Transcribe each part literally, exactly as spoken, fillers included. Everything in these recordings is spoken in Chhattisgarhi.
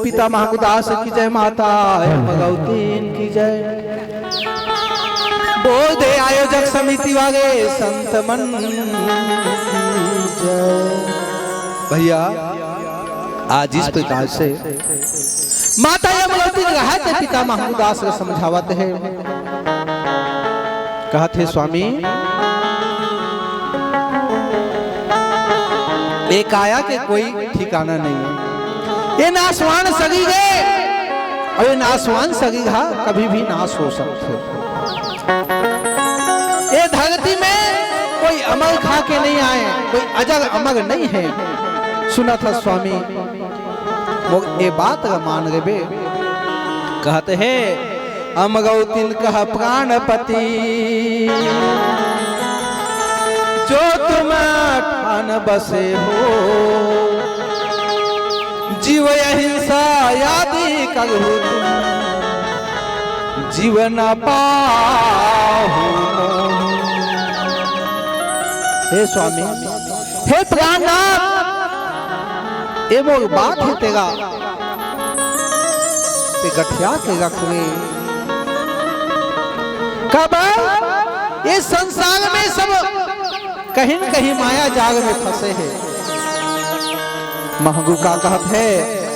पिता महंगुदास की जय, माता अमगौतीन की जय। बोल दे आयोजक समिति वाले संत मन की जय। भैया, आज इस प्रकार से माता अमगौतीन रहत हे, पिता महंगुदास ल समझावत हे। कहत हे, स्वामी, ए काया के कोई ठिकाना नहीं है। ये नासवान सरीर हे, अउ ये नासवान सरीर हा कभी भी नास हो सकथे। ये धरती में कोई अमर खा के नहीं आए, कोई अजर अमर नहीं है। सुनत हस स्वामी, मोर ए बात ला मान लेबे। कहत हे, अमगौतिन कह प्राणपति, जो तुम ठान बसे हो, जीव अहिंसा आदि करहु तुम, जीव न पाहु मोहि। हे स्वामी, हे प्राणनाथ, ए मोर बात हे तेरा, ते गठिया के रख ले। काबर ये संसार में सब कहीं न कहीं माया जाल में फंसे हे। महंगू का कहत हे,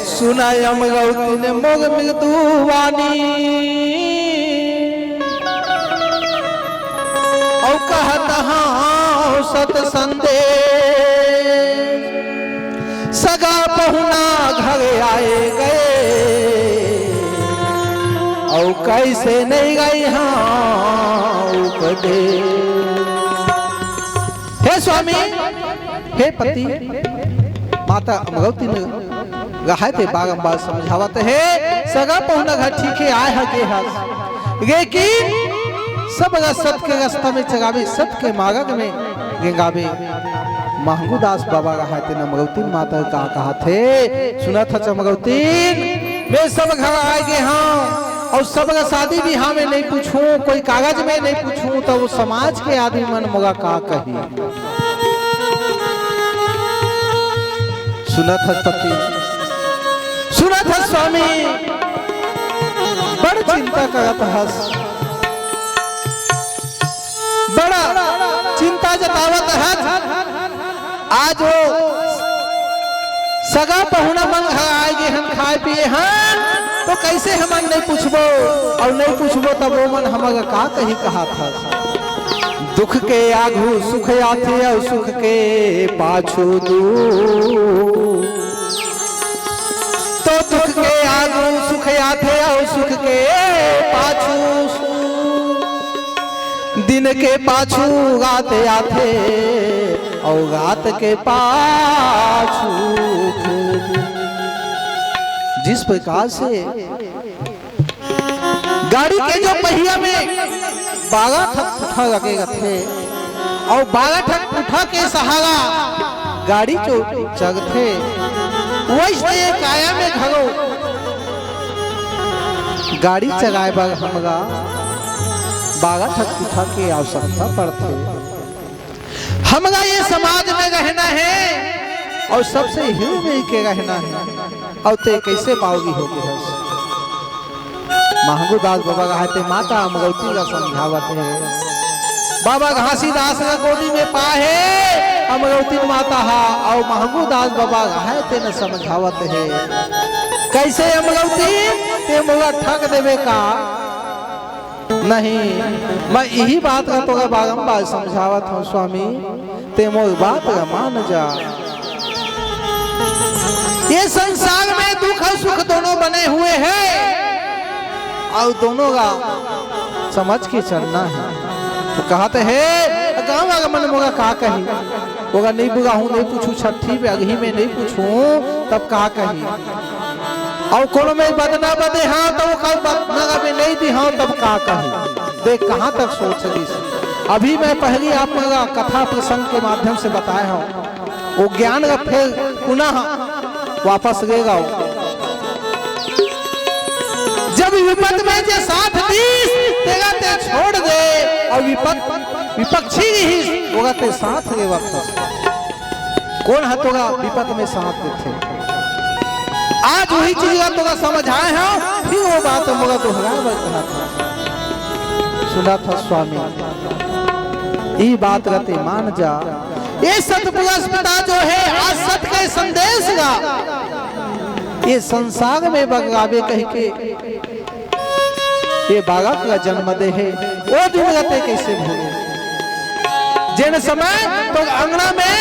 सुनय अमगौतिन मोर मृदु वाणी, अउ कहत हँव सत संदेश, सगा पहुना घर आए गए, अउ कइसे नहीं गई हाँ उपदेश। हे स्वामी, हे पति, माता अमगौतिन रहय ते बारंबार समझावत हे, सगा पहुना घर ठीक हे, आय ह गे हस, लेकिन सब ला सत के रास्ता में चलाबे, सत के मार्ग में रेंगाबे। महंगू दास बाबा रहय तेन अमगौतिन माता का कहत हे, सुनत हस अमगौतिन, मैं सब घर आय गे हँव, अउ सब ला शादी बिहाव में नहीं पूछूं, कोई कागज में नहीं पूछूं, त वो समाज के आदमी मन मोला का कही? सुनत हस पति, सुनत हस स्वामी, बड़ चिंता करत हस, बड़ा चिंता जतावत हस। आज वो सगा पहुना मन घर आय गे हन, खाय पिए हन, त कइसे हमन नहीं पूछबो, अउ नहीं पूछबो, तब वो मन हमन ला का कही कहत हस। दुख के आघू सुख आथे अउ सुख के पाछू दुख। तो दुख के आघू सुख आथे अउ सुख के पाछू सुख। दिन के पाछू रात आथे अउ रात के पाछू दुख। जिस प्रकार से गाड़ी के जो पहिया में बारह ठक पुठा लगे रथे अउ बारह ठक पुठा के सहारा गाड़ी जो चलथे, वइसने काया में घलो गाड़ी चलाए बर हमला बारह ठक पुठा के आवश्यकता पड़थे। हमला ये समाज में रहना हे अउ सबसे हिल मिल के रहना हे, अउ ते कइसे बावली हो गे हस? महंगू दास बाबा कहत हे, माता अमगौती ला समझावत हे। बाबा घासीदास ला गोदी में पाहे अमगौती माता हा, अउ महंगू दास बाबा कहत हे न समझावत हे, कइसे अमगौती, ते मोला ठग देबे का? नहीं, मैं इही बात ला तोला बारंबार समझावत हँव स्वामी, ते मोर बात ला मान जा। ये संसार में दुख अउ सुख दोनों बने हुए हे, अउ दोनों ला समझ के चलना हे। त कहत हे, गाँव वाला मन मोला का कही, ओला नहीं बुलाहूँ, नहीं पूछूँ, छट्ठी में अगही में नहीं पूछूँ, तब का कही? अउ कोनो में बदना बदे हँव, त ओकर बदना में नहीं दिहँव, तब का कही? देख, कहाँ तक सोच लिस। अभी मैं पहिली आप मन ला कथा प्रसंग के माध्यम से बताय हँव, वो ज्ञान ला फेर पुनः वापस ले लाव। जब विपत में जे साथ दीस, तेला ते छोड़ दे, अउ विपत, विपक्षी रिहिस, ओला ते साथ लेवत हस। कोन ह तोला विपत में साथ देथे? आज वही चीज ला तोला समझाए हंव, फिर वो बात मोला दोहराए बर कहत हस। सुनत हस स्वामी, ई बात ला तैं मान जा। ये सतपुरुष पिता जो हे, आज सत के संदेश ला ये संसार में बगराबे कहिके ये बालक ला जन्म दे हे, वो दिन ला तैं कइसे भूले? जेन समय तोर अंगना में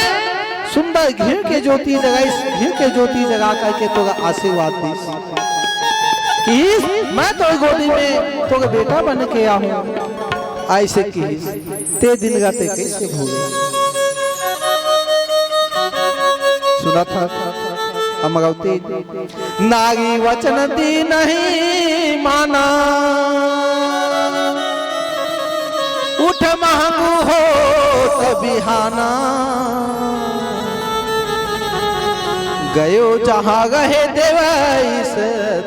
सुंदर घीव के ज्योति जगाइस, घीव के ज्योति जगा करके तोला आशीर्वाद दिस, किहिस, "मैं तोर गोदी में तोर बेटा बन के आहूं," अइसे किहिस, ते दिन ला तैं कइसे भूले? सुनत हस अमरौती, नारी वचन दीन्ह माना, उठ महंगू होत बिहाना। गयो जहाँ रहे देवइस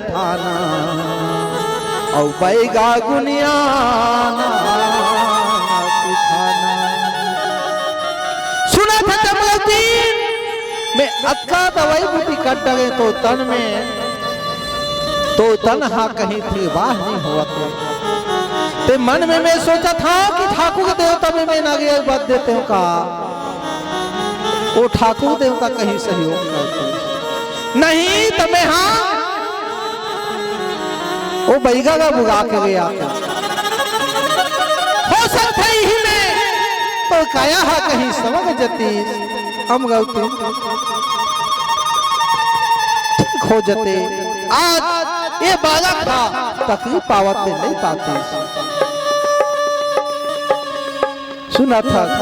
थाना, अउ बैगा गुनियाना सुखाना। सुनत हस अमरौती, मैं अतका दवाई बूटी कर डरे तोर तन में, तोर तन हा कहीं फिर वाह नहीं होवत हे। ते मन में मैं सोचत हंव कि ठाकुर देवता में मैं नारियल बांध देतेंव का, वो ठाकुर देवता कहीं सहयोग करते। नहीं त मैं हा वो बैगा ला बुला के ले आतेंव। हो सकथे इही में तोर काया हा कहीं सवग जतिस, अमरौती ठीक हो जते। आज ये बालक हा तकलीफ पावत हे, नहीं पातिस। सुनत हस,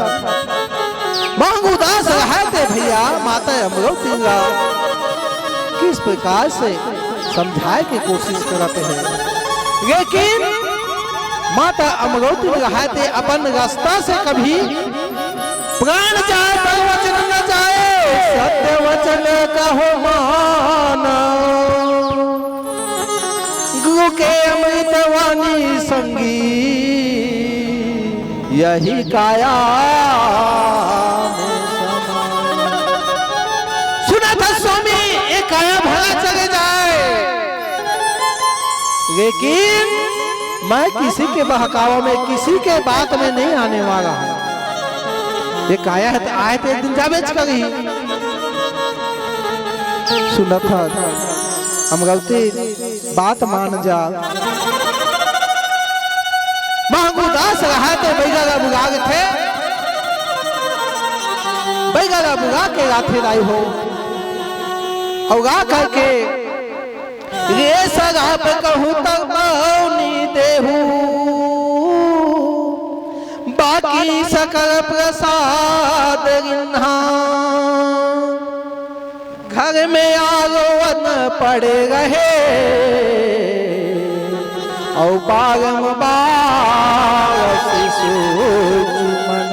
महंगू दास रहय ते भइया, माता अमरौती ला किस प्रकार से समझाए के कोशिश करत हे, लेकिन माता अमरौती रहय ते अपन रास्ता से कभी प्राण जाए पर वचन न जाए। सत्य वचन कहो माना, गुरु के अमृत वाणी संगी, यही काया में समाई। सुनत हस स्वामी, ये काया भला चले जाए, लेकिन मैं किसी के बहकावा में, किसी के बात में नहीं आने वाला हूँ। ये काया हे त आय त एक दिन जाबेच करही। सुनत हस अमरौती, बात मान जा। महंगू दास रहय ते बैगा ला बुला लेथे, बैगा ला बुला के लाथे दाई हो, अउ गा करके रे सराप कहूँ तब मौनी देहू, बाकी सकल प्रसाद रिन्हा। घर में आलोवन पड़े रहे, अउ बारंबार शिशु चुमन।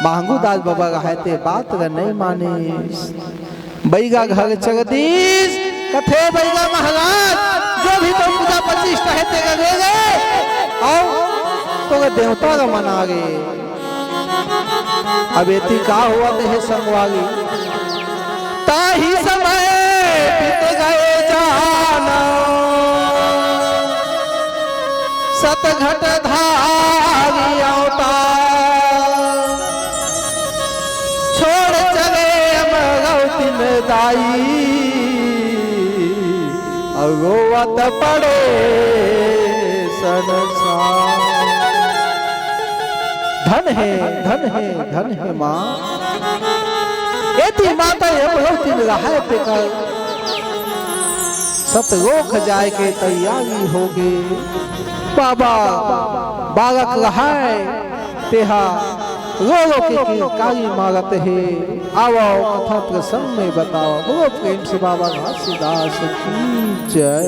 महंगू दास बबा रहय ते बात ल नहीं मानिस। बैगा घर चल दीस, कथे बैगा महाराज, जो भी तो पूजा प्रतिष्ठा हे तेला ले ले, अउ तोर देवता ला मना गे। अब एती का होवत हे संगवारी, ताही समय बीत गए जाना। सतघट धारी अवतार, छोड़ चले अमरौतिन दाई, अउ रोवत पड़े संसार। धन हे, धन हे, धन हे माँ। एती माता अमरौतिन रहय तेकर सत रोख जाय के तैयारी होगे। बाबा, बालक रहय, तेहा रो रो के किलकारी मारत हे। आवव, कथा प्रसंग में बतावव। बोलो प्रेम से बाबा घासीदास की जय।